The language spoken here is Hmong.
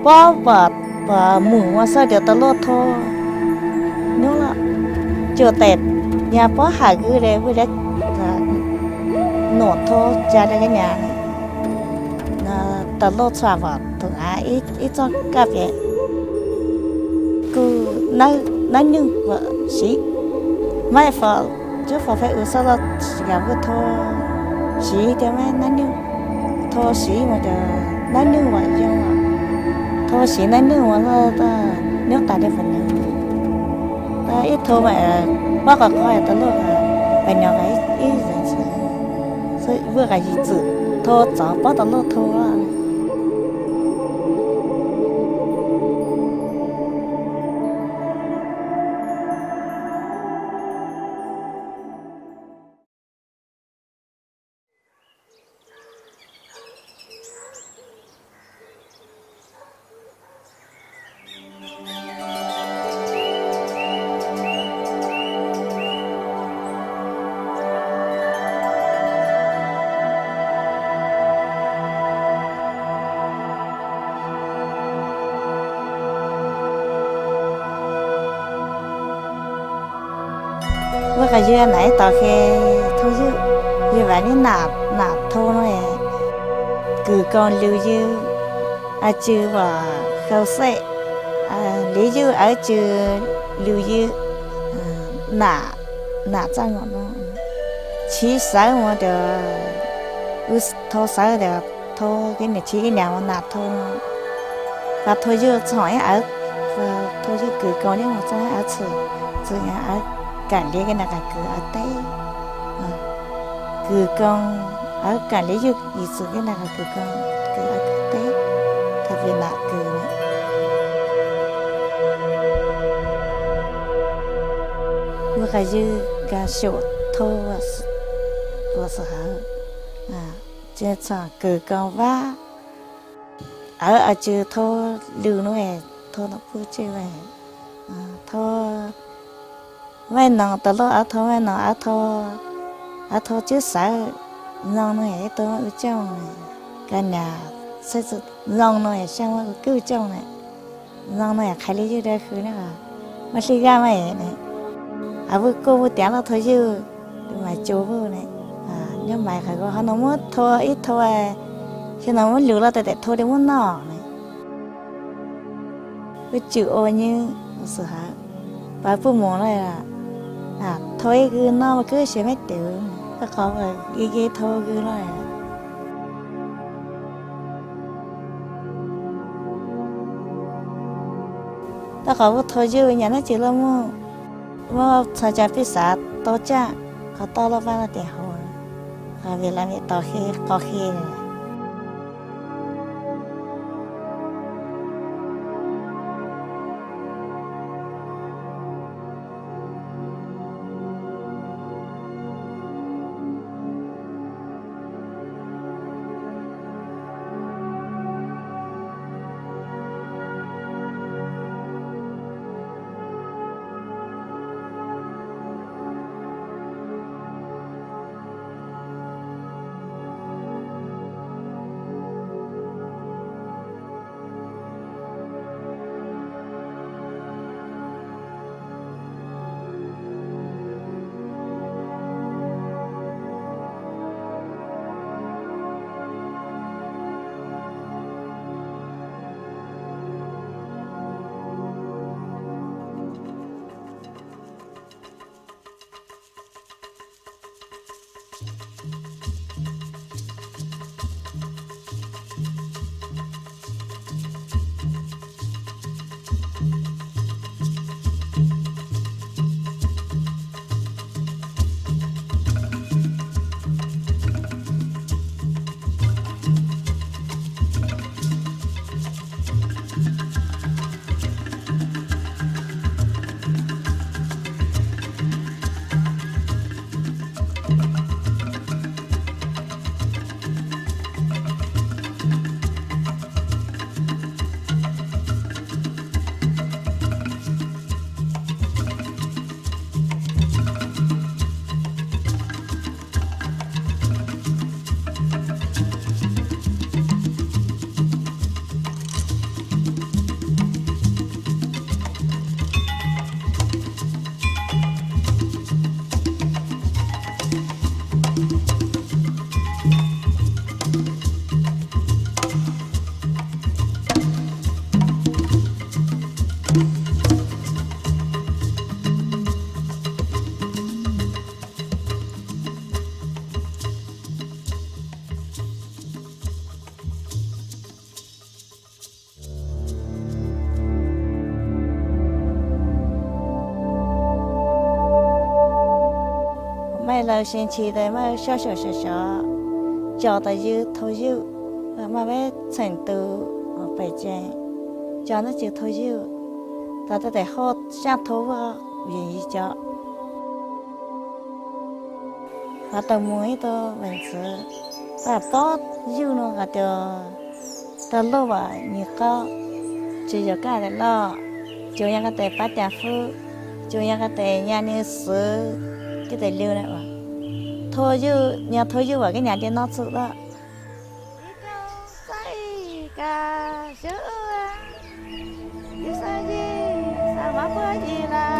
Pob pom, pom mus ua xwb tias tas luj thau nub los cuag tes, nyag pob hawm kwv le vwj liab nuam thau ca le kab nyas tas luj txhua vam thum av ib txoj kaj piam kuj nab nyoog siv, mab fo, cuab fo feb u xab loj yam kuj thau siv tias mab nab nyoog, thau siv mus tias nab nyoog vam yog, thau siv nab nyoog ua loj nyob tas li pem nyuag, ib thau mas pob qhov qhov tas luj pem nyuag ib zeeg xwb, vwj qas yig txwm thau txov pob tas luj thau. Vwj qas yig nam ib tos ke, thau ywj, yog vam li nam thau no, kws koos lws ywg, a tsw vam khau xej, liv ywj awv tsw lws ywg, nam, nam txaj no, chiv xawv mus tias, thau xawv tias, thau kev niam chiv ib niam mus nam thau no, pas thau ywj txog ib awv, thau ywj kws koos li mus txog ib awv txhwm, txhwm awv kaam liv kev nam qas kws awv teb, kws koos, awv kaam liv ywj yim txwm kev nam qas kws koos, kws awv teb, tag pem nam kws. Vwj qas yig ka xyum thau, ua xwm hawv, txog kws koos vab, awv a tsw thau lws no, thau no pug tsej, thau vaij noos tas luj awv thau vaij noos, awv thau tswb xawv, noo no ib tug u cooj, ka niam, noo no xyaa muab u kwj cooj na, noo no qhais li ywg da hws na, muaj hli zaj mas ne, a vwj kuj vwj tiav loj thau ywj, mas tsu vwj ne, nyob mas qhov ko ho no muab thau ib thau, xyoo no muab lws los tes tes thau li muab noj ne. Kuj tswm ua nyuj xwm hawv, pas puj mus los, thau ib kwj noj mas kwj siav meb twv, taj qhov ib kwj thau kwj los. Taj qhov kuj thau ywj nyam dab tsi los muaj, muaj txhua tsav pij xav tau tsaj, qhov toj loj paj loj tias hauv, qhov vim lawv niam tos qhov qhia. Lawv se ntshis tas mas sab sab sab sab, cov tas ywj thau ywj, mas peb txheem tus pem tsev, cov ntawd tsis thau ywj, tas tas tes hauj sab thau vwj vim yig cov. Qhov tau mus ib tug leej txiv, tas pob ywj no hais tias, tas loj vam nyuag qab, tsis yog koj tes loj, tsuas yog koj tes pab cas fwb, tsuas yog koj tes nyaj nws xwb, koj tes lwj na. Thau ywj, nyuag thau ywj vam koj nyam tias no txhum lawm. Ib tug xaij kas sub, ib xaij yig, xav mab puag yig lawm.